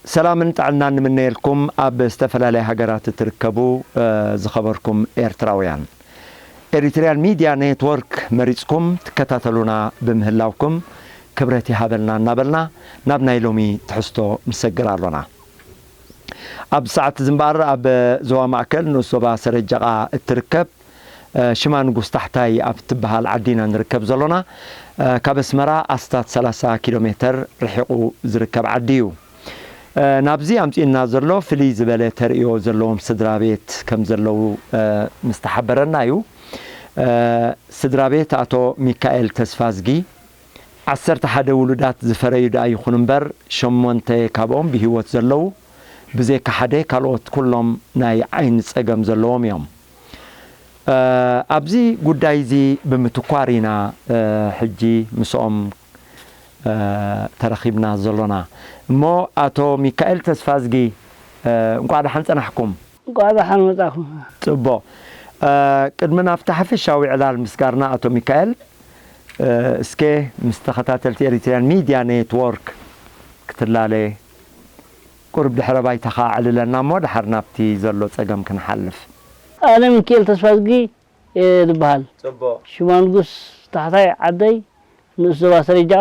ሰላምን ጥዕናን ንምነየልኩም ኣብ ዝተፈላለያ ሃገራት እትርከቡ፣ እ፣ ዝኸበርኩም ኤርትራውያን። ኤሪትሪያን ሚድያ ኔትወርክ መሪጽኩም ትከታተሉና ብምህላውኩም ክብረት ይሃበልና እናበልና ናብ ናይ ሎሚ ትሕዝቶ ንሰግር ኣሎና። ኣብ ሰዓት እዚ እምበኣር ኣብ ዞባ ማእከል ንኡስ ዞባ ሰረጀቓ እትርከብ፣ እ፣ ሽማ ንጉስ ታሕታይ ኣብ ትበሃል ዓዲ ኢና ንርከብ ዘሎና። እ፣ ካብ ኣስመራ ኣስታት ሰላሳ ኪሎ ሜተር ርሒቑ ዝርከብ ዓዲ እዩ። እ፣ ናብዚ ኣምጺኡና ዘሎ ፍልይ ዝበለ ተርእዮ ዘለዎም ስድራ ቤት ከም ዘለዉ፣ እ፣ ምስ ተሓበረና እዩ። እ፣ ስድራ ቤት ኣቶ ሚካኤል ተስፋዝጊ ዓሰርተ ሓደ ውሉዳት ዝፈረዩ ደኣ ይኹን እምበር፣ ሸሞንተ ካብኦም ብህይወት ዘለዉ፣ ብዘይካ ሓደ ካልኦት ኩሎም ናይ ዓይኒ ጸገም ዘለዎም እዮም። እ፣ ኣብዚ ጉዳይ እዚ ብምትኳር ኢና፣ እ፣ ሕጂ ምስኦም፣ እ፣ ተረኺብና ዘሎና። እሞ ኣቶ ሚካኤል ተስፋዝጊ፣ እ፣ እንቋዕ ደሓን ጸናሕኩም። እንቋዕ ደሓን መጻኹም። ጽቡቕ። እ፣ ቅድሚ ናብቲ ሓፈሻዊ ዕላል ምስጋርና ኣቶ ሚካኤል፣ እ፣ እስከ ምስ ተኸታተልቲ ኤሪትሪያን ሚድያ ኔትወርክ ክትላለ ቁሩብ ድሕረ ባይታኻ ኣዕልለና እሞ ድሓር ናብቲ ዘሎ ጸገም ክንሓልፍ። ኣነ ሚካኤል ተስፋዝጊ እየ ዝበሃል። ጽቡቕ። ሽማንጉስ ታሕታይ ዓደይ ንኡስ ዞባ ሰሪጃ፣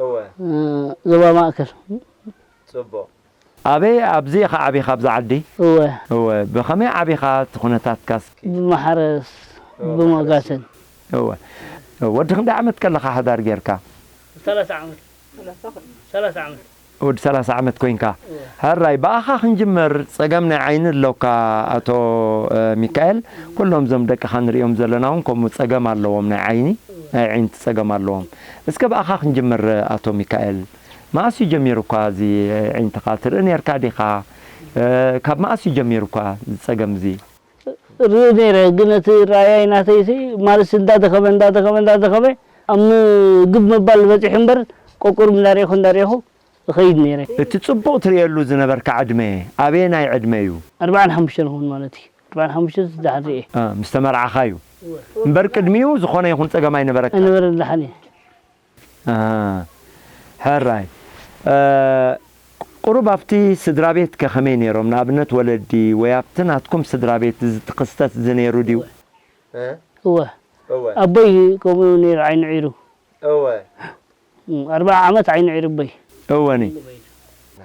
እወ። እ፣ ዞባ ማእከል። ጽቡቕ። ኣበይ ኣብዚ ኢኻ ዓቢኻ ኣብዚ ዓዲ? እወ። እወ። ብኸመይ ዓቢኻ እቲ ኩነታትካ እስኪ? ብማሕረስ፣ እወ፣ ብሞጋሰን። እወ። ወዲ ክንደይ ዓመት ከለኻ ሓዳር ጌርካ? ሰላሳ ዓመት። ሰላሳ ዓመት። ወዲ ሰላሳ ዓመት ኮይንካ? እወ። ሕራይ፣ ብኣኻ ክንጅምር፣ ጸገም ናይ ዓይኒ ኣሎካ ኣቶ፣ እ፣ ሚካኤል። ኩሎም እዞም ደቅኻ ንርእዮም ዘለና እውን ከምኡ ጸገም ኣለዎም ናይ ዓይኒ፣ ናይ ኣዒንቲ ጸገም ኣለዎም። እስከ ብኣኻ ክንጅምር ኣቶ ሚካኤል። መኣስ እዩ ጀሚሩኳ እዚ ኣዒንትኻ ትርኢ ኔርካ ዲኻ? እ፣ ካብ መኣስ እዩ ጀሚሩኳ እዚ ጸገም እዚ? ርኢ ኔረ፣ ግን እቲ ራእያይ ናተይሲ ማለትሲ እንዳደኸመ፣ እንዳደኸመ፣ እንዳደኸመ ኣብ ምግብ ምባል በጺሑ እምበር ቆቁርብ እንዳርኤኹ፣ እንዳርኤኹ እኸይድ ኔረ። እቲ ጽቡቕ ትርእየሉ ዝነበርካ ዕድመ ኣበየናይ ዕድመ እዩ? ኣርባዓን ሓሙሽተን ይኸውን ማለት እዩ። ኣርባዓን ሓሙሽተን ዝድሓር ርኤ። እ፣ ምስ ተመርዓኻ እዩ። እምበር ቅድሚኡ ዝኾነ ይኹን ጸገም ኣይነበረካ? ኣይነበረን፣ ደሓን እየ። እ፣ ሕራይ። እ፣ ቁሩብ ኣብቲ ስድራ ቤት ከ ከመይ ነይሮም? ንኣብነት ወለዲ ወይ ኣብቲ ናትኩም ስድራ ቤት እዚ ክስተት እዚ ነይሩ ድዩ? እ? እወ። እወ። ኣቦይ ከምኡ ነይሩ ዓይኑ ዒሩ። እወ። እም፣ ኣርብዓ ዓመት ዓይኑ ዒሩ ኣቦይ። እወኒ።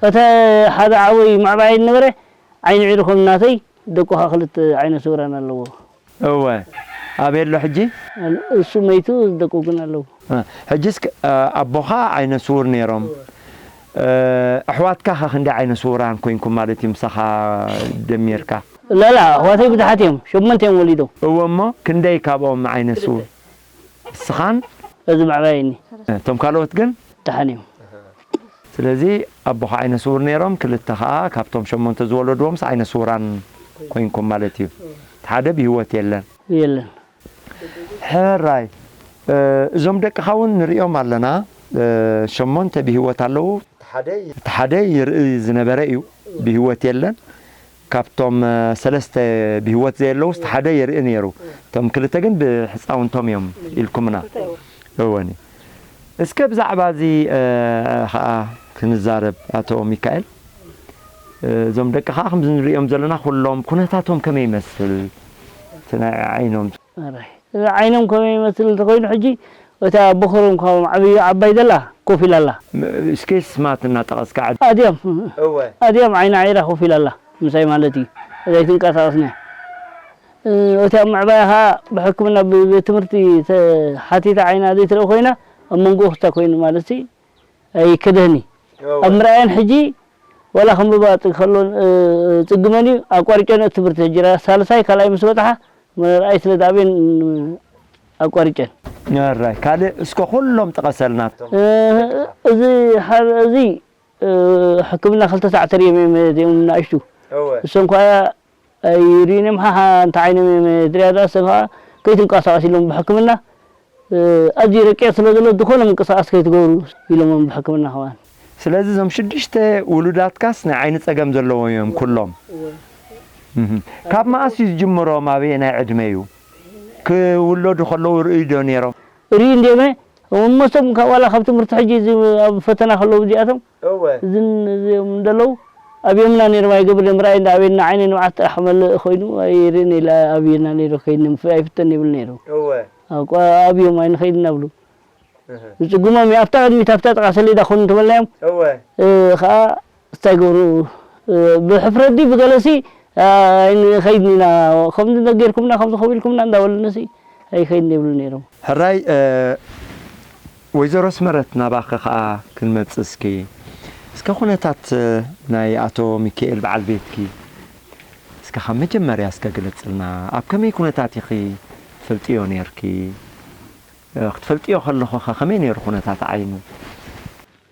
እቲ ሓደ ዓቦይ ማዕባይ ነበረ፣ ዓይኑ ዒሩ ከም ናተይ፣ ደቁ ኸዓ ክልተ ዓይነ ስውራን ኣለዎ። እወ። ኣበይ ኣሎ ሕጂ? እሱ መይቱ፣ ደቁ ግን ኣለዉ። እ፣ ሕጂስ ክ-፣ እ፣ ኣቦኻ ዓይነ ስውር ነይሮም። እወ። እ፣ ኣሕዋትካ ኸ ክንደይ ዓይነ ስውራን ኮይንኩም ማለት እዩ ምሳኻ ደሚርካ? ላላ፣ ኣሕዋተይ ብዙሓት እዮም። ሸሞንተ እዮም ወሊዶም። እወ እሞ፣ ክንደይ ካብኦም ዓይነ ስውር? እስኻን? እዚ ማዕባይኒ። እቶም ካልኦት ግን? ደሓን እዮም። ስለዚ ኣቦኻ ዓይነ ስውር ነይሮም፣ ክልተ ኸኣ ካብቶም ሸሞንተ ዝወለድዎምስ ዓይነ ስውራን ኮይንኩም ማለት እዩ። እቲ ሓደ ብህይወት የለን። የለን። ሕራይ፣ እ፣ እዞም ደቅኻ እውን ንርእዮም ኣለና። እ፣ ሸሞንተ ብህይወት ኣለዉ። እቲ ሓደ ይ-፣ እቲ ሓደ ይርኢ ዝነበረ እዩ፣ ብህይወት የለን። ካብቶም፣ እ፣ ሰለስተ ብህይወት ዘየለዉስ እቲ ሓደ የርኢ ነይሩ። እቶም ክልተ ግን ብሕጻውንቶም እዮም ኢልኩምና። እወኒ። እስከ ብዛዕባ እዚ፣ እ፣ ኸኣ ክንዛረብ ኣቶ ሚካኤል። እ፣ እዞም ደቅኻ ከምዚ ንርእዮም ዘለና ኩሎም ኩነታቶም ከመይ ይመስል? እቲ ናይ ዓይኖም። ኣራይ። እዚ ዓይኖም ከመይ ይመስል እንተኾይኑ ሕጂ እታ ኣቦኸሮም ካብኦም ዓብዩ ዓባይ ዘላ ኮፍ ኢላ ኣላ። ም-፣ እስኪ ስማት እናጠቐስካ ዓድ-፣ ኣድያም። እወ። ኣድያም ዓይና ዒራ ኮፍ ኢላ ኣላ። ምሳይ ማለት እዩ። ዘይትንቀሳቐስና። እ፣ እታ ምዕባያ ኸዓ ብሕክምና ብ-፣ ቤት ትምህርቲ ተሓቲታ ዓይና ዘይትርኢ ኮይና ኣብ መንጎ ክስታ ኮይኑ ማለት ሲ ኣይከደህኒ። እወ። ኣብ ምርኣየን ሕጂ ዋላ ከንብባ ጥ-፣ ከሎ፣ እ፣ ጽግመን እዩ፣ ኣቋሪጨን እቲ ትምህርቲ ሕጂ ራ-፣ ሳልሳይ ካልኣይ ምስ በጽሓ ምርኣይ ስለ ዝኣበየን ኣቋሪጨን። ኣራይ፣ ካልእ እስከ ኩሎም ጥቀሰልና። እ፣ እዚ ሓ-፣ እዚ፣ እ፣ ሕክምና ክልተ ሰዓት ተርእዮም እዮም እዚኦም ንኣሽቱ። እወ። እሶም ከኣ ኣይርእዩን እዮም፣ ሓሓ፣ እንታይ ዓይኖም እዮም ዝርእያ ደኣ፣ እሶም ከኣ ከይትንቀሳቐስ ኢሎም ብሕክምና፣ እ፣ ኣዝዩ ረቂቕ ስለ ዘሎ፣ ዝኾነ ምንቅስቓስ ከይትገብሩ ኢሎሞም ብሕክምና ከማን። ስለዚ እዞም ሽዱሽተ ውሉዳትካስ ናይ ዓይኒ ጸገም ዘለዎም እዮም ኩሎም? እወ። እህ። ካብ መኣስ እዩ ዝጅምሮም? ኣበየናይ ዕድመ እዩ? ክውለዱ ከለዉ ርእዩ ዶ ነይሮም? ርእዩ እንድዮመ፣ እሞ እሶም ካብ፣ ዋላ ካብ ትምህርቲ ሕጂ እዚ ኣብ ፈተና ከለዉ እዚኣቶም፣ እወ። እዝን እዚኦም እንደለዉ፣ ኣብዮምና ነይሮም ኣይገብርን እዮም። ራእይ እንዳ ኣብየና ዓይነይ ንብዓት ጥራሕ መልእ ኮይኑ ኣይርእን ኢለ ኣብየና ነይሩ። ከይድ ንምፍእ ኣይፍተን ይብል ነይሩ። እወ ኣብዮም ኣይንኸይድ እናብሉ እህ ዝጽጉሞም እዩ። ኣብታ ቅድሚት ኣብታ ጥቓ ሰሌዳ ኮኑ እንተበልናዮም እወ እ፣ ኸኣ እንታይ ገብሩ እ፣ ብሕፍረት ድዩ ብገለሲ እ፣ ኣይንኸይድን ኢና ከምዚ ነጊርኩምና ከምዚ ከምኡ ኢልኩምና እንዳበሉንሲ ኣይኸይድን ይብሉ ነይሮም። ሕራይ እ፣ ወይዘሮ ኣስመረት ናባኺ ኸኣ ክንመጽእ እስኪ እስከ ኩነታት እ፣ ናይ ኣቶ ሚካኤል በዓል ቤትኪ እስከ ካብ መጀመርያ እስከ ግለጽልና ኣብ ከመይ ኩነታት ኢኺ ትፈልጥዮ ኔርኪ? ክትፈልጥዮ ከለኹ ኸ ከመይ ነይሩ ኩነታት ዓይኑ?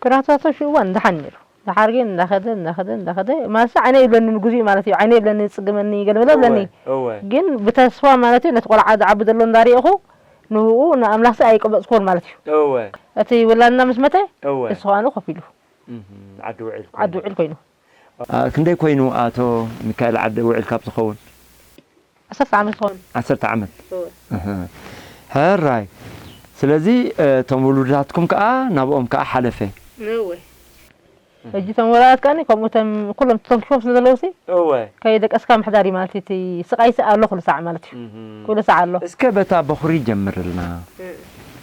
ኩነታቱ ሽኡ እዋን ደሓን ነይሩ። ደሓር ግን እንዳኸደ እንዳኸደ እንዳኸደ ማለት ዓይነ ይብለኒ ንግዜኡ ማለት እዩ። ዓይነ ይብለኒ ይጽግመኒ ገለመለ ይብለኒ። እወ ግን ብተስፋ ማለት እዩ ነቲ ቆልዓ ዝዓቢ ዘሎ እንዳርኤኹ ንብኡ ንኣምላኽሲ ኣይቀበጽኩዎን ማለት እዩ። እወ እቲ ውላድና ምስ መተ እወ እሱ ኸኣኑ ኮፍ ኢሉ እህ ዓዲ ውዒል ዓዲ ውዕል ኮይኑ ኣ፣ ክንደይ ኮይኑ ኣቶ ሚካኤል ዓዲ ውዒል ካብ ዝኸውን? ዓሰርተ ዓመት ዝኾኑ ዓሰርተ ዓመት። እህ። ሕራይ። ስለዚ እ፣ እቶም ውሉዳትኩም ከኣ ናብኦም ከኣ ሓለፈ። ሕጂ እቶም ወላዳት ከኣኒ ከምኡ እቶም ኩሎም ተተንኪፎም ስለ ዘለዉ ሲ እወ ከይደቀስካ ምሕዳር እዩ ማለት እዩ። እቲ ስቓይ ሲ ኣሎ ኩሉ ሳዕ ማለት እዩ። እህ ኩሉ ሳዕ ኣሎ። እስከ በታ በኹሪ ጀምርልና።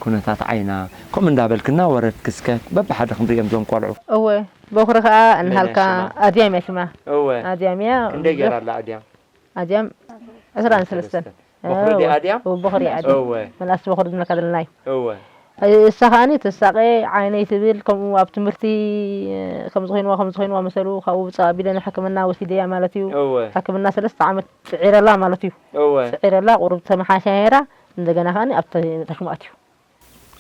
ኩነታት ዓይና ከምኡ እንዳበልክና ወረድኪ እስከ በብሓደ ክንርእዮም እዞም ቆልዑ። እወ በኹሪ ከኣ እንሃልካ ሽማ? ኣድያም እያ ሽማ። እወ ኣድያም እያ ክንደይ ገይራ ኣላ ኣድያም? ኣድያም ዕስራን ሰለስተን። በኹሪ ድያ ኣድያም? እወ በኹሪ እያ ኣድያም። እወ መላስ በኹሪ ዝብለካ ዘለና እዩ። እወ እሳ ከኣኒ ትሳቐ ዓይነይ ትብል ከምኡ ኣብ ትምህርቲ ከም ዝኾይንዋ ከም ዝኾይንዋ መሰሉ ካብኡ ብጻ ኣቢለ ንሕክምና ወሲደያ ማለት እዩ። እወ ሕክምና ሰለስተ ዓመት ጽዒረላ ማለት እዩ። እወ ጽዒረላ ቁሩብ ተመሓሻየራ እንደገና ከኣኒ ኣብ ተሽሙ ኣትዩ።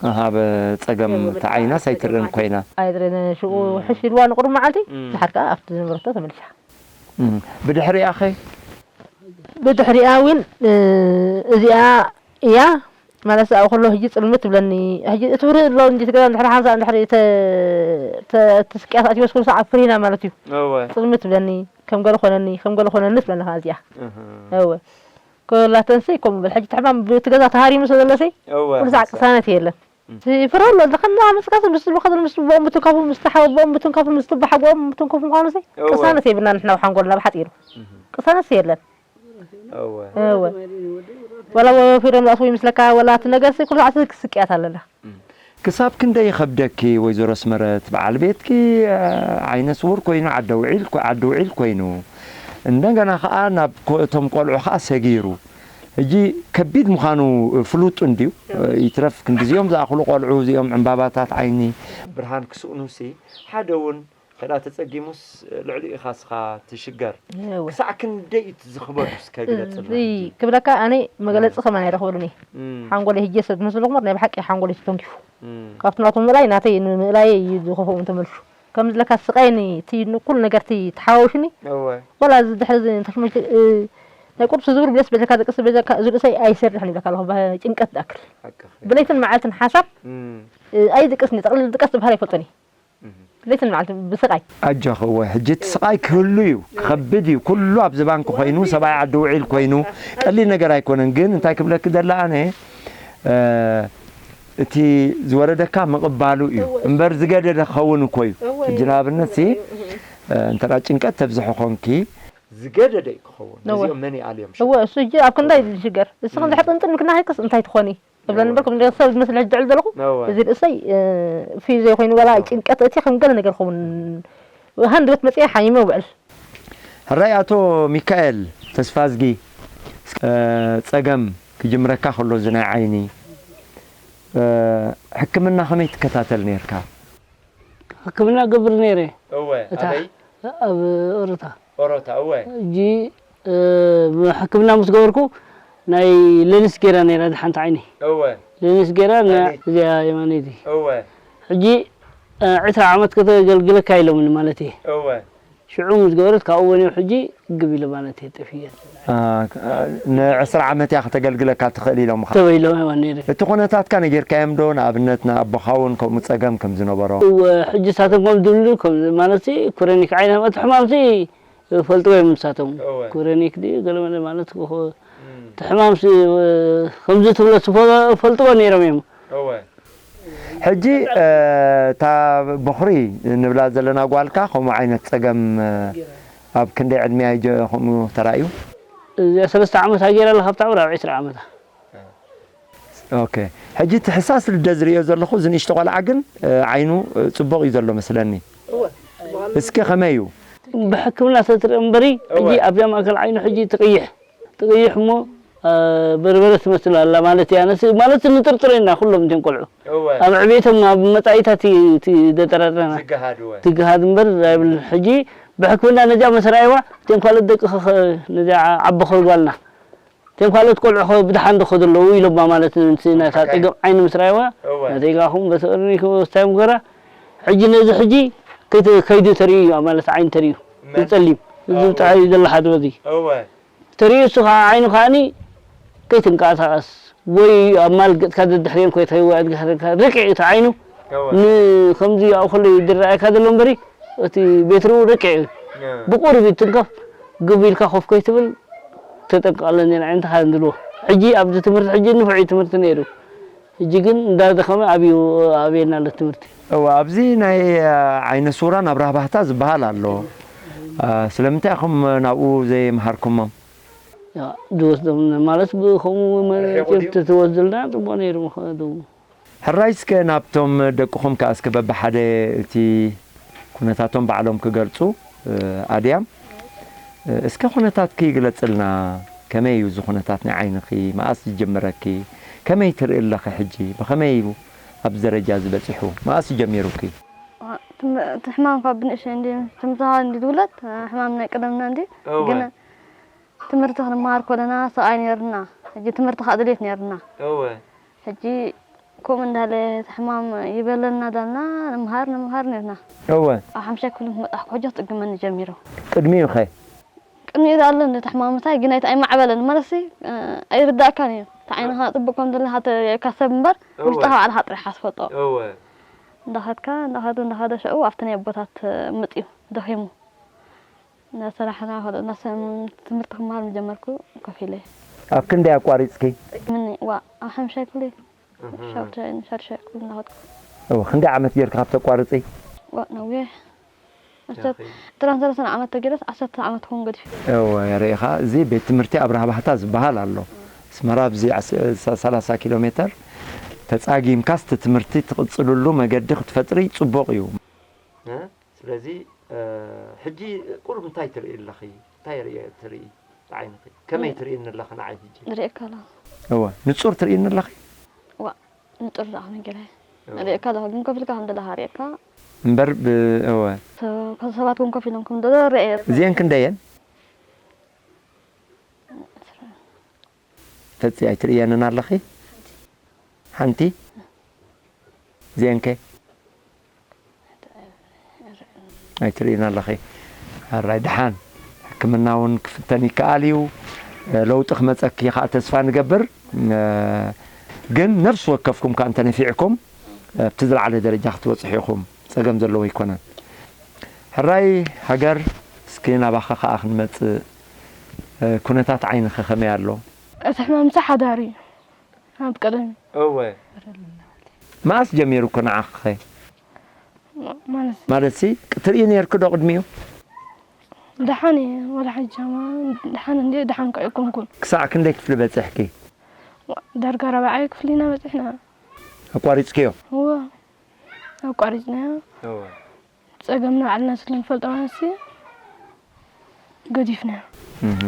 ኣሃ በጸገም ተዓይናስ ኣይትርእን ኮይና። ኣይትርእን ሽኡ ሕሽ ኢልዋ ንቁሩብ መዓልቲ እም። ድሓር ከኣ ኣብቲ ዝነበረቶ ተመሊሳ። እም። ብድሕሪኣ ኸ? ብድሕሪኣ እውን እ፣ እዚኣ እያ ማለት ኣብኡ ከሎ ሕጂ ጽልምት ትብለኒ። ሕጂ እቲ ብርህ ኣሎ እንጂ ትገዛ እንድሕሪ ሓንሳ እንድሕሪ ተ- ተ- ትስቅያ ተኣትዮ ስኩል ሰዓት ፍሪና ማለት እዩ። እወ ጽልምት ትብለኒ ከም ገለ ኮነኒ ከም ገለ ኮነኒ ትብለኒ ከኣ እዚኣ። እህ እወ ከላተንሰይ ከምኡ በል ሕጂ ትሕማም ብትገዛ ተሃሪሙ ስለ ዘለሰይ እወ ኩሉ ሰዓት ቅሳነት የለን። ትፍረ ኣሎ ዝኸና መስካስ ምስ ልብኻ ምስ ቦም ብትንካፉ ምስ ተሓቦም ብትንካፉ ምስ ትባሓጎም ብትንካፉ ምዃኑ ሰይ እወ። ቅሳነት የብልና ንሕና ብሓንጎልና ብሓጺሩ ቅሳነት የለን። እወ እወ ወላ ወፊሮም ዝኣስቡ ይመስለካ ወላ እቲ ነገር ሰይ ኩሉ ሰዓት ክስቅያት ኣለና። ክሳብ ክንደይ ይኸብደኪ ወይዘሮ ኣስመረት በዓል ቤትኪ እ፣ ዓይነ ስውር ኮይኑ ዓዲ ውዒል ኮ- ዓዲ ውዒል ኮይኑ እንደገና ኸኣ ናብ ኮ- እቶም ቆልዑ ኸኣ ሰጊሩ ሕጂ ከቢድ ምዃኑ ፍሉጥ እንድዩ። ይትረፍ ክንዲዚኦም ዝኣኽሉ ቆልዑ እዚኦም ዕምባባታት ዓይኒ ብርሃን ክስእኑሲ ሓደ እውን ከዳ ተጸጊሙስ ልዕሊኡ ኢኻ ስኻ ትሽገር። እወ ክሳዕ ክንደይ እቲ ዝኽበዱ እስከ ግለጽልና እዚ ሕጂ። ክብለካ ኣነ መገለጺ ከማን ኣይረኽበሉን እየ። እም፣ ሓንጎለይ ሕጂ ሰብ ትመስሉ ኹምር ናይ ብሓቂ ሓንጎለይ ተተንኪፉ እም፣ ካብቲ ናቶም ምእላይ ናተይ ንምእላየ እዩ ዝኸፍኦም ተመልሹ ከም ዝለካ ስቃይኒ እቲ ንኩሉ ነገር እቲ ተሓዋውሽኒ እወ ወላ እዚ ድሕሪ እዚ ተሽመሽ እ፣ ናይ ቁርሲ ዝብል ብለስ በጀካ ደቅስ በጀካ እዚ ርእሰይ ኣይሰርሕን ይብለካ ኣለኹ ባ- ጭንቀት ዝኣክል ሓቅኺ። ብለይትን መዓልትን ሓሳብ እም፣ እ፣ ኣይድቅስኒ ጠቕልል ድቀስ ዝበሃል ኣይፈልጦን እዩ እም፣ ብለይትን መዓልትን ብስቃይ ኣጆኺ እወ ሕጂ እቲ ስቓይ ክህሉ እዩ ክኸብድ እዩ ኩሉ ኣብ ዝባንኪ ኮይኑ ሰብኣይ ዓዲ ውዒል ኮይኑ ቀሊል ነገር ኣይኮነን ግን እንታይ ክብለኪ ደላ ኣነ እ፣ እቲ ዝወረደካ ምቕባሉ እዩ እምበር ዝገደደ ክኸውን እኮ እዩ ሕጂ ንኣብነት ሲ እ፣ እንተ ጭንቀት ተብዝሒ ኮንኪ ዝገደደ እዩ ክኸውን ነወ። ነዚኦም መን ይኣልዮም እወ እሱ እጂ ኣብ ክንዳይ ዝሽገር እስኺ እንድሕር ጥንጥን ምክና ሃይክስ እንታይ ትኾኒ እብለኒ እምበር ከም ሰብ ዝመስል ሕጂ ድዕል ዘለኹ እወ። እዚ ርእሰይ እ፣ ፊ ዘይኮይኑ ወላ ጭንቀት እቲ ከም ገለ ነገር ክኸውን ሃንድበት መፅየ ሓሚመ ውዕል ሕራይ ኣቶ ሚካኤል ተስፋዝጊ እ፣ ጸገም ክጅምረካ ከሎ እዚ ናይ ዓይኒ እ፣ ሕክምና ከመይ ትከታተል ነርካ? ሕክምና ገብር ነይረ እወ እታ ኣበይ ኣብ ኦሮታ ኦሮታ እወ እጂ እ፣ ሕክምና ምስ ገበርኩ ናይ ሌንስ ገይራ ነይራ ሓንቲ ዓይኒ እወ ሌንስ ገይራ ና- ኣበይ? እዚኣ የማነይቲ እወ ሕጂ እ፣ ዕስራ ዓመት ከተገልግለካ ኢሎምኒ ማለት እየ እወ ሽዑ ምስ ገበረት ካብኡ ወንዮ ሕጂ ግብ ኢለ ማለት እየ ጠፊየ አ፣ ንዕስራ ዓመት እያ ከተገልግለካ ትኽእል ኢሎምኻ ተበይሎም እዋ ነይረ እቲ ኩነታትካ ነጌርካዮም ዶ ንኣብነት ንኣቦኻ እውን ከምኡ ጸገም ከም ዝነበሮ እወ ሕጂ ሳቶም ከም ዝብሉ ከም ማለት ኩረኒክ ዓይነት ሕማምሲ ፈልጥዎ እዮም ንሳቶም እወ። ኩረኒክ ድዩ ገለመለ ማለት እቲ ሕማምሲ ከምዚ ትብሎ ፈልጥዎ ነይሮም እዮም እወ ሕጂ እ፣ እታ በኹሪ ንብላ ዘለና ጓልካ ከምኡ ዓይነት ጸገም እ፣ ኣብ ክንደይ ዕድመያ እዩ ጀ-፣ ከምኡ ተራእዩ? እዚኣ ሰለስተ ዓመት ሃገር ኣላ፣ ካብታ ቁራብ ዕስራ ዓመታ። ኦኬ። ሕጂ እቲ ሕሳስ ልደ ዝርእዮ ዘለኹ፣ እዚ ንእሽቶ ቆልዓ ግን፣ እ፣ ዓይኑ፣ እ፣ ጽቡቕ እዩ ዘሎ መስለኒ። እስኪ ከመይ እዩ? ብሕክምና ተትርኢ እምበሪ፣ ሕጂ ኣብዛ ማእከል ዓይኑ ሕጂ ትቕይሕ፣ ትቕይሕ እሞ፣ እ፣ በርበረ ትመስል ኣላ ማለት እያ። ነስ-፣ ማለት ንጥርጥሮ ኢና ኩሎም እቶም ቆልዑ። እወ። ኣብ ዕቤቶም፣ ኣብ መጻኢታት ቲ-፣ ቲ-፣ ደጠራጥረና። ዝገሃድ፣ እወ። ትገሃድ እምበር ኣይብል። ሕጂ ብሕክምና ነዚኣ ምስ ረኣይዋ፣ እቶም ካልኦት ደቂ ኸ-፣ ኸ-፣ ነዚኣ ዓቢ ኸርጓልና። እቶም ካልኦት ቆልዑ ኸ ብድሓን ዶ ኸ ዘለዉ ኢሎማ ማለት ንስና እታ ጸገም ዓይኒ ምስ ረኣይዋ፣ እወ። ነተይጋኹም በስእርኒ ክወስታዮም ገራ። ሕጂ ነዚ ሕጂ ከይተ-፣ ከይዱ ተርእዩ እዩ ማለት ዓይኒ ተርእዩ። መን? ዝጸሊም። እዚ እወ። ብጣዕሚ ዘሎ ሓደ በዚ። እወ። ተርእዩ እሱ ኸዓ ዓይኑ ኸዓኒ ከይትንቀሳቐስ ወይ ኣብ ማል ገጽካ ደድሕሬን ኮይትኸይዋ እድግሕርካ ርቅዕ እዩ እቲ ዓይኑ። እወ። ንኸምዚ ኣብኡ ከሎ እዩ ዝረኣየካ ዘሎ እምበሪ፣ እቲ ቤትርኡ ርቅዕ እዩ። እወ። ብቁሩብ እዩ ትንከፍ፣ ግብ ኢልካ ኮፍ ከይትብል ተጠንቀቕ ኣለኒ ንዓይንትኻ እንድልዎ። ሕጂ ኣብዚ ትምህርቲ ሕጂ ንፉዕ እዩ ትምህርቲ ነይሩ። ሕጂ ግን እንዳደኸመ ኣብዩ ኣብየና ኣሎ ትምህርቲ። እወ፣ ኣብዚ ናይ፣ አ፣ ዓይነ ስውራን ኣብርሃ ባህታ ዝበሃል ኣሎ። አ፣ ስለምንታይ ኢኹም ናብኡ ዘይመሃርኩሞም? ያ፣ ዝወስዶም ማለት ብኸምኡ መ-፣ ርሒቑ ድዩ? ኬፍ ተተወስዱልና ጽቡቕ ነይሩ ምኸዱ። ሕራይ እስከ ናብቶም ደቅኹም ከኣ እስከ በብሓደ እቲ ኩነታቶም ባዕሎም ክገልጹ፣ እ፣ ኣድያም፣ እ፣ እስከ ኩነታትኪ ግለጽልና። ከመይ እዩ እዚ ኩነታት ናይ ዓይንኺ? መኣስ ዝጀመረኪ? ከመይ ትርኢ ኣለኺ ሕጂ? ብኸመይ እዩ ኣብዚ ደረጃ እዚ በጺሑ? መኣስ እዩ ጀሚሩኪ? ትም-፣ እቲ ሕማም ካብ ብንእሽተይ እንዲ፣ ትምህርቲ እንዲ ዝውለድ፣ ሕማም ናይ ቀደምና እንዲ፣ እወ። ግን ትምህርቲ ክንመሃር ከለና ስቓይ ነይርና። ሕጂ ትምህርቲ ከዓ ድሌት ነይርና። እወ። ሕጂ ከምኡ እንዳለ እቲ ሕማም ይበለና ዳልና ንምሃር፣ ንምሃር ነይርና። እወ። ኣብ ሓምሻይ ክፍሊ ምስ መጣሕኩ ሕጂ ክጥግመኒ ጀሚሩ። ቅድሚኡ ኸ? ቅድሚኡ ኣሎ ነቲ ሕማም ምሳይ ግን ኣይት-፣ ኣይማዕበለን። ማለትሲ፣ እ፣ ኣይርዳእካን እዩ። እቲ ዓይንኻ ጽቡቕ ከም ዘለካ ተርእየካ ሰብ እምበር፣ እወ። ውሽጥኻ ባዕልኻ ጥራሕ ትፈልጦ። እወ። እንዳኸድካ፣ እንዳኸዱ፣ እንዳኸደ ሽዑ ኣብቲ ናይ ኣቦታት ምጽኡ ደኺሙ። እናሰራሕና ከሎ፣ እናሰ-፣ ትምህርቲ ክመሃር ምስ ጀመርኩ ኮፍ ኢለ። ኣብ ክንደይ ኣቋሪጽኪ? ቅድሚ፣ ዋ፣ ኣብ ሓምሻይ ክፍሊ፣ እህ። ሻድሻይ፣ ሻድሻይ ክፍሊ እናኸድኩ። እወ፣ ክንደይ ዓመት ጌርኪ ካብ ተቋርጺ? ዋ፣ ነዊሕ። ዓሰርተ፣ ያኺ። ዕስራን ሰላሳን ዓመት ተጌረስ፣ ዓሰርተ ዓመት ክኸውን ገዲፉ። እወ፣ ርኢኻ፣ እዚ ቤት ትምህርቲ ኣብርሃ ባህታ ዝበሃል ኣሎ። ኣስመራ ኣብዚ ዓስ-፣ ሰላሳ ኪሎ ሜተር ተጻጊምካስ እቲ ትምህርቲ ትቕጽልሉ መገዲ ክትፈጥሪ ጽቡቕ እዩ። እ? ስለዚ፣ እ፣ ሕጂ ቁሩብ እንታይ ትርኢ ኣለኺ? እንታይ ርኢ፣ ትርኢ ብዓይንኺ? ከመይ እ- ትርእይኒ ኣለኺ ንዓይ ሕጂ? ንርእየካ ኣለኹ። እወ፣ ንጹር ትርእይኒ ኣለኺ? ዋ፣ ንጹር ደኣ ከመይ ገይረ? እወ። ንርእየካ ኣለኹ፣ ግን ኮፍ ኢልካ ከም ዘለኻ ርእየካ። እምበር ብ-፣ እወ። ሰ-፣ ሰባት እውን ኮፍ ኢሎም ከም ዘለዉ ርእየ። እዚአን ክንደየን? ፈጺ ኣይትርእየንን ኣለኺ? ሓንቲ? እዚአንከ? ኣይትርእይን ኣለኺ። ሕራይ ደሓን። ሕክምና እውን ክፍተን ይከኣል እዩ። ለውጢ ክመጸኪ ከኣ ተስፋ ንገብር። ግን ነፍሲ ወከፍኩም ከኣ እንተነፊዕኩም ኣብቲ ዝለዓለ ደረጃ ክትበጽሑ ኢኹም። ጸገም ዘለዎ ኣይኮነን። ሕራይ ሃገር፣ እስኪ ናባኻ ከኣ ክንመጽእ። ኩነታት ዓይንኺ ከመይ ኣሎ? እቲ ሕማም ምሳይ ሓዳር እዩ። ኣብ ቀደም እዩ። እወ። መኣስ ጀሚሩ እኮ ንዓኺ ኸ? ማ-፣ ማለት ማለትሲ፣ ትርኢ ነይርኪ ዶ ቅድሚኡ? ደሓን እየ፣ ወላ ሕጂ ማ-፣ ደሓን እንድየ፣ ደሓን ከ ኣይኮንኩን። ክሳዕ ክንደይ ክፍሊ በጺሕኪ? ዋ-፣ ዳርጋ ራብዓይ ክፍሊ ኢና በጺሕና። ኣቋሪጽክዮ? እወ፣ ኣቋሪጽናዮ። እወ። ጸገምና ባዕልና ስለ ንፈልጦ ማለት ገዲፍናዮ። እህ።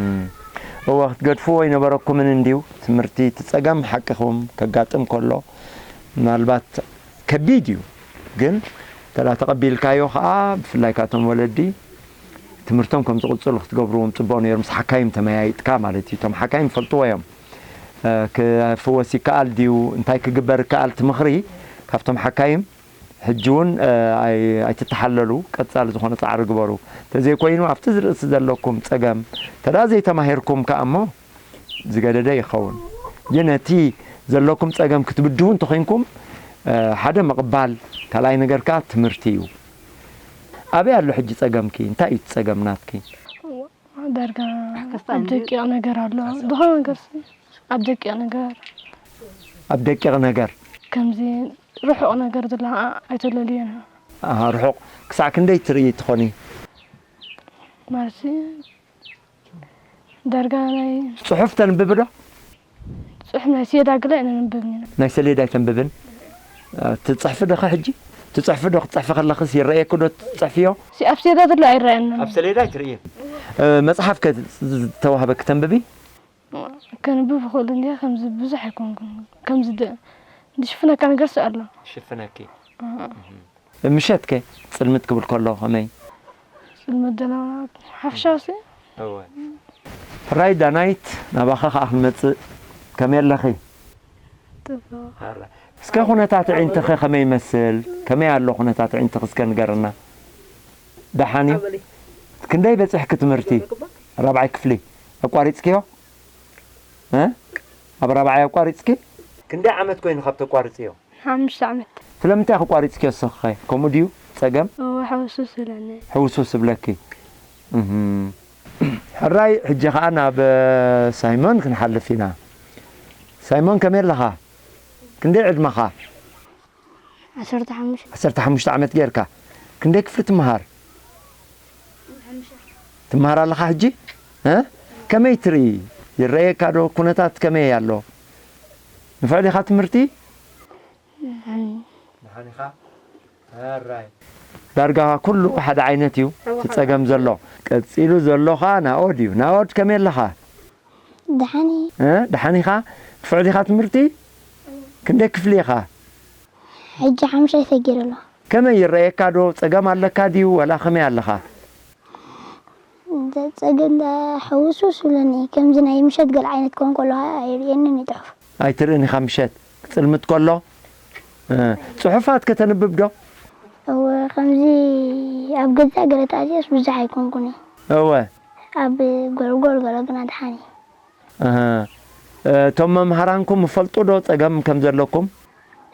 እወ፣ ክትገድፍዎ ኣይነበረኩምን እንድዩ። ትምህርቲ እቲ ጸገም ሓቅኹም ከጋጥም ከሎ ምናልባት ከቢድ እዩ። ግን እንተ ደኣ ተቐቢልካዮ ኸኣ፣ ብፍላይ ካቶም ወለዲ ትምህርቶም ከም ዝቕጽሉ ክትገብርዎም ጽቡቕ ነይሩ። ምስ ሓካይም ተመያይጥካ ማለት እዩ። እቶም ሓካይም ይፈልጥዎ እዮም። እ፣ ክፍወስ ይከኣል ድዩ፣ እንታይ ክግበር ይከኣል፣ እቲ ምኽሪ ካብቶም ሓካይም ሕጂ እውን፣ እ፣ ኣይ-፣ ኣይትተሓለሉ፣ ቀጻሊ ዝኾነ ጻዕሪ ግበሩ። እንተዘይኮይኑ፣ ኣብቲ ርእሲ ዘለኩም ጸገም፣ እንተ ደኣ ዘይተማሂርኩም ከኣ እሞ፣ ዝገደደ ይኸውን። ግን ነቲ ዘለኩም ጸገም ክትብድሁ እንተኾይንኩም፣ እ፣ ሓደ ምቕባል፣ ካልኣይ ነገር ከኣ ትምህርቲ እዩ። ኣበይ ኣሎ ሕጂ ጸገምኪ? እንታይ እዩ እቲ ጸገም ናትኪ? ዳርጋ ኣብ ደቂቕ ነገር ኣሎ። ዝኾነ ነገር ኣብ ደቂቕ ነገር። ኣብ ደቂቕ ነገር? ከምዚ ርሑቕ ነገር ዘሎ ኸዓ ኣይተለልዮን። ኣሃ፣ ርሑቕ ክሳዕ ክንደይ ትርኢ ትኾኒ? ማለት ዳርጋ ናይ ጽሑፍ ተንብቢ ዶ? ጽሑፍ ናይ ሴዳ ግለ ነንብብ ኢና። ናይ ሰሌዳ ኣይተንብብን? እ፣ ትጽሕፊ ዶ ኸ ሕጂ? ትጽሕፊ ዶ? ክትጽሕፊ ከለኽስ ይረኣየኪ ዶ ትጽሕፍዮ? ሲ ኣብ ሴዳ ዘሎ ኣይረኣየንን። ኣብ ሰሌዳ ኣይትርእይን? እ፣ መጽሓፍ ከ ዝተዋህበኪ ተንብቢ? ከንብብ ይኽእል እንድየ፣ ከምዚ ብዙሕ ኣይኮንኩን። ከምዚ ደ-፣ ዝሽፍነካ ነገርሲ ኣሎ። ሽፍነኪ። ምሸት ከ ጽልምት ክብል ከሎ ከመይ? ጽልመት ደለዋ ሓፍሻውሲ እወ። ሕራይ ዳናይት፣ ናባኻ ከኣ ክንመጽእ። ከመይ ኣለኺ? ጽቡቕ። እስከ ኩነታት ኣዒንትኺ ከመይ ይመስል? ከመይ ኣሎ ኩነታት ኣዒንትኺ እስከ ንገርና። ደሓን እዩ? ክንደይ በጺሕኪ ትምህርቲ? ራብዓይ ክፍሊ። ኣቋሪጽክዮ? እ? ኣብ ራብዓይ ኣቋሪጽኪ? ክንደይ ዓመት ኮይኑ ካብ ተቋርጽዮ? ሓሙሽተ ዓመት። ስለምንታይ ኢኺ ኣቋሪጽክዮ ንስኺ ኸ? ከምኡ ድዩ ጸገም? እወ፣ ሕውስውስ ይብለኒ። ሕውስውስ ይብለኪ። እህም። ሕራይ፣ ሕጂ ኸኣ ናብ ሳይሞን ክንሓልፍ ኢና። ሳይሞን፣ ከመይ ኣለኻ? ክንደይ ዕድመኻ? ዓሰርተ ሓሙሽተ። ዓሰርተ ሓሙሽተ ዓመት ጌርካ። ክንደይ ክፍሊ ትመሃር? ትመሃር ኣለኻ ሕጂ? እ? ከመይ ትርኢ? ይረኣየካ ዶ? ኩነታት ከመይ ኣሎ? ንፍዕ ዲኻ ትምህርቲ? ደሓን ኢኻ? ሕራይ። ዳርጋ ኩሉ ሓደ ዓይነት እዩ እቲ ጸገም ዘሎ። ቀጺሉ ዘሎ ኸኣ ናኦድ እዩ። ናኦድ፣ ከመይ ኣለኻ? ደሓን እየ። እ? ደሓን ኢኻ? ንፍዕ ዲኻ ትምህርቲ? ክንደይ ክፍሊ ኢኻ? ሕጂ ሓሙሻይ ሰጊረ ኣለኹ። ከመይ ይረኣየካ ዶ? ጸገም ኣለካ ድዩ? ዋላ ከመይ ኣለኻ? ጸገም ሕውስውስ ይብለኒ። ከምዚ ናይ ምሸት ገለ ዓይነት ክኸውን ከሎ ኣይርእየንን እዩ ጽሑፍ። ኣይትርእን ኢኻ ምሸት ክጽልምት ከሎ? እ፣ ጽሑፋት ከተንብብ ዶ? እወ፣ ከምዚ ኣብ ገዛ ገለ ተኣትየስ ብዙሕ ኣይኮንኩን እየ። እወ። ኣብ ጎልጎል ገለ ግና ደሓን እየ። እህ፣ እቶም መምሃራንኩም ይፈልጡ ዶ ጸገም ከም ዘለኩም?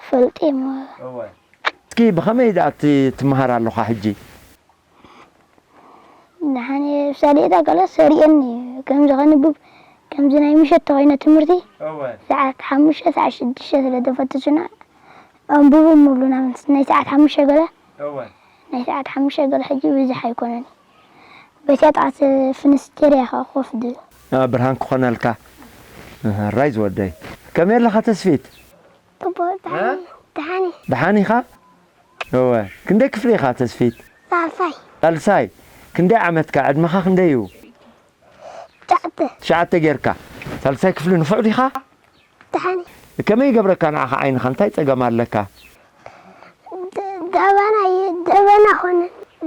ይፈልጡ እዮም። እወ። እስኪ ብኸመይ ደኣ ት-፣ ትመሃር ኣለኻ ሕጂ? ደሓን እየ። ብሳሌጣ ገለ ሰሪኤኒ እዩ። ከምዚ ከንብብ፣ ከምዚ ናይ ምሸት ተኾይነ ትምህርቲ፣ እወ። ሰዓት ሓሙሽተ፣ ሰዓት ሽዱሽተ ስለ ተፈትሹና፣ ኣንብቡ ምብሉና፣ ናይ ሰዓት ሓሙሽተ ገለ፣ እወ። ናይ ሰዓት ሓሙሽተ ገለ ሕጂ ብዙሕ ኣይኮነን። በቲያ ጥቓት ፍንስቴር እያ ከኣ ኮፍ ድብል። አ፣ ብርሃን ክኾነልካ። እህ፣ ራይ ዝወደይ። ከመይ ኣለኻ ተስፊት? ጽቡቕ፣ ደሓን፣ ደሓን እየ። ደሓን ኢኻ? እወ። ክንደይ ክፍሊ ኢኻ ተስፊት? ሳልሳይ። ሳልሳይ። ክንደይ ዓመትካ? ዕድመኻ ክንደይ እዩ? ትሽዓተ። ትሽዓተ ጌርካ። ሳልሳይ ክፍሊ ንፉዕ ዲኻ? ደሓን። ከመይ ይገብረካ ንዓኻ ዓይንኻ? እንታይ ጸገም ኣለካ? ደ-፣ ደበና የ-፣ ደበና ኾነ።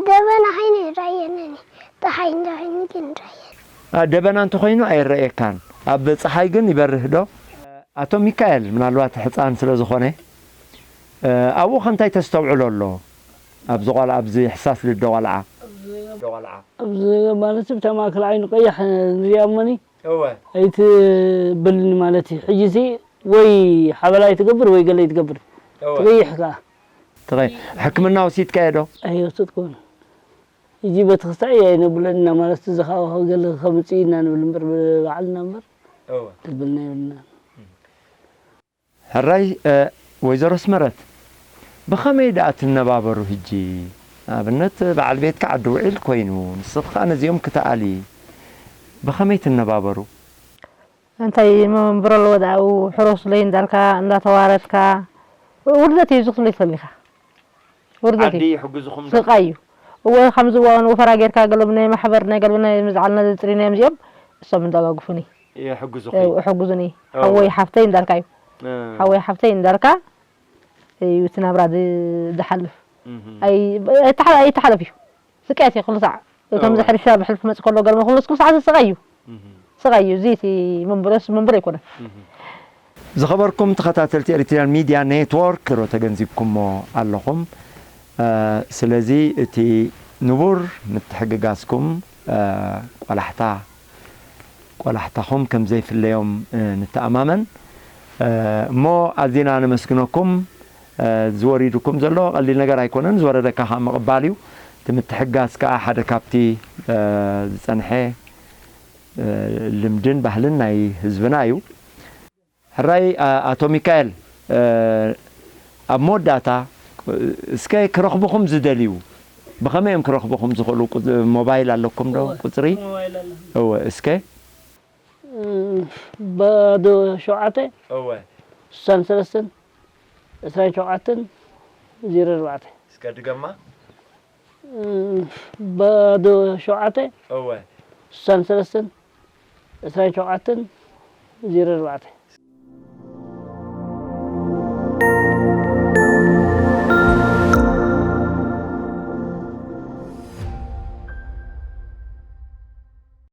ደበና ኸይነ ይረኣየኒ። ጸሓይ እንዳ ኸይነ ግን ይረኣየኒ። አ፣ ደበና እንተኾይኑ ኣይረኣየካን። ኣብ ጸሓይ ግን ይበርህ ዶ? ኣቶ ሚካኤል፣ ምናልባት ሕጻን ስለ ዝኾነ፣ እ፣ ኣብኡ ኸ እንታይ ተስተውዕሎ ኣሎ? ኣብዚ ቖልዓ፣ ኣብዚ ሕሳስ ልደ ቖልዓ። ኣብዚ ማለት ብታ ማእከል ዓይኑ ቀያሕ ንሪኣ እሞኒ፣ እወ። ኣይትብልኒ ማለት እዩ። ሕጂሲ ወይ ሓበላ ይትገብር ወይ ገለ ይትገብር። እወ። ትቐይሕ ከኣ። ትቐይ-፣ ሕክምና ወሲድካዮ ዶ? ኣይወሰድኩን። ሕጂ በቲ ክሳዕ እየ ኣይነብሎን ኢና ማለት እዚ ኸኣ ገለ ከምጽእ ኢና ንብል እምበር ብባዕልና እምበር እወ። ተብልና የብልናን። ሕራይ፣ እ፣ ወይዘሮ ኣስመረት፣ ብኸመይ ደኣ ትነባበሩ ህጂ? ንኣብነት፣ በዓል ቤትኪ ዓዲ ውዒል ኮይኑ፣ ንስኺ ከኣ ነዚኦም ክትኣሊ፣ ብኸመይ ትነባበሩ? እንታይ መንብሮ ኣለዎ ደኣ፣ ኣብኡ ሕረሱለይ እንዳልካ፣ እንዳተዋረድካ፣ ውርደት እዩ ዝኽለይ ተሊኻ። ውርደት ዓዲ እዩ። ይሕግዝኹም ዶ? ስቓይ እዩ። እወ፣ ከምዚ እዋን ወፈራ ጌርካ፣ ገለ ናይ ማሕበር፣ ናይ ገለ ናይ ምዝዓልና ዘጽሪናዮም እዚኦም፣ እሶም እንዳጋግፉኒ። ይሕግዙኺ? እው፣ ይሕግዙኒ። እው። ሓወይ ሓፍተይ እንዳልካ እዩ። እ። ሓወይ ሓፍተይ እንዳልካ እዩ እቲ ናብራ ዝ-፣ ዝሓልፍ። እህ። ኣይ-፣ ኣይተሓ-፣ ኣይተሓለፍ እዩ። ስቃያት እዩ ኩሉ ሳዕ። ከምዚ እወ። ሕርሻ ብሕልፊ መጽእ ከሎ ገርመ ኩሉ፣ ኩሉ ሳዕ ስቃይ እዩ። እህ። ስቃይ እዩ። እዚ እቲ መንበሮስ መንበሮ ኣይኮነን። እህ። ዝኸበርኩም ተኸታተልቲ ኤሪትሪያን ሚድያ ኔትወርክ፣ ድሮ ተገንዚብኩሞ ኣለኹም። እ፣ ስለዚ እቲ ንቡር ምትሕግጋዝኩም፣ እ፣ ቆላሕታ፣ ቆላሕታኹም ከም ዘይፍለዮም፣ እ፣ ንተኣማመን። እ፣ እሞ ኣዚና ነመስግነኩም። እ፣ ዝወሪዱኩም ዘሎ ቀሊል ነገር ኣይኮነን፣ ዝወረደካ ከኣ ምቕባል እዩ። እቲ ምትሕጋዝ ከኣ ሓደ ካብቲ፣ እ፣ ዝጸንሐ፣ እ፣ ልምድን ባህልን ናይ ህዝብና እዩ። ሕራይ፣ ኣ-፣ ኣቶ ሚካኤል፣ እ፣ ኣብ መወዳእታ፣ እ፣ እስከ ክረኽቡኹም ዝደልዩ ብኸመይ እዮም ክረኽቡኹም ዝኽእሉ? ቁ-፣ ሞባይል ኣለኩም ዶ? እወ፣ ቁጽሪ? ሞባይል ኣለና። እወ፣ እስከ? እም፣ ባዶ ሸውዓተ፣ እወ። ስሳን ሰለስተን፣ ዕስራን ሸውዓተን፣ ዜሮ ኣርባዕተ። እስከ ድገማ። እም፣ ባዶ ሸውዓተ፣ እወ። ስሳን ሰለስተን፣ ዕስራን ሸውዓተን፣ ዜሮ ኣርባዕተ።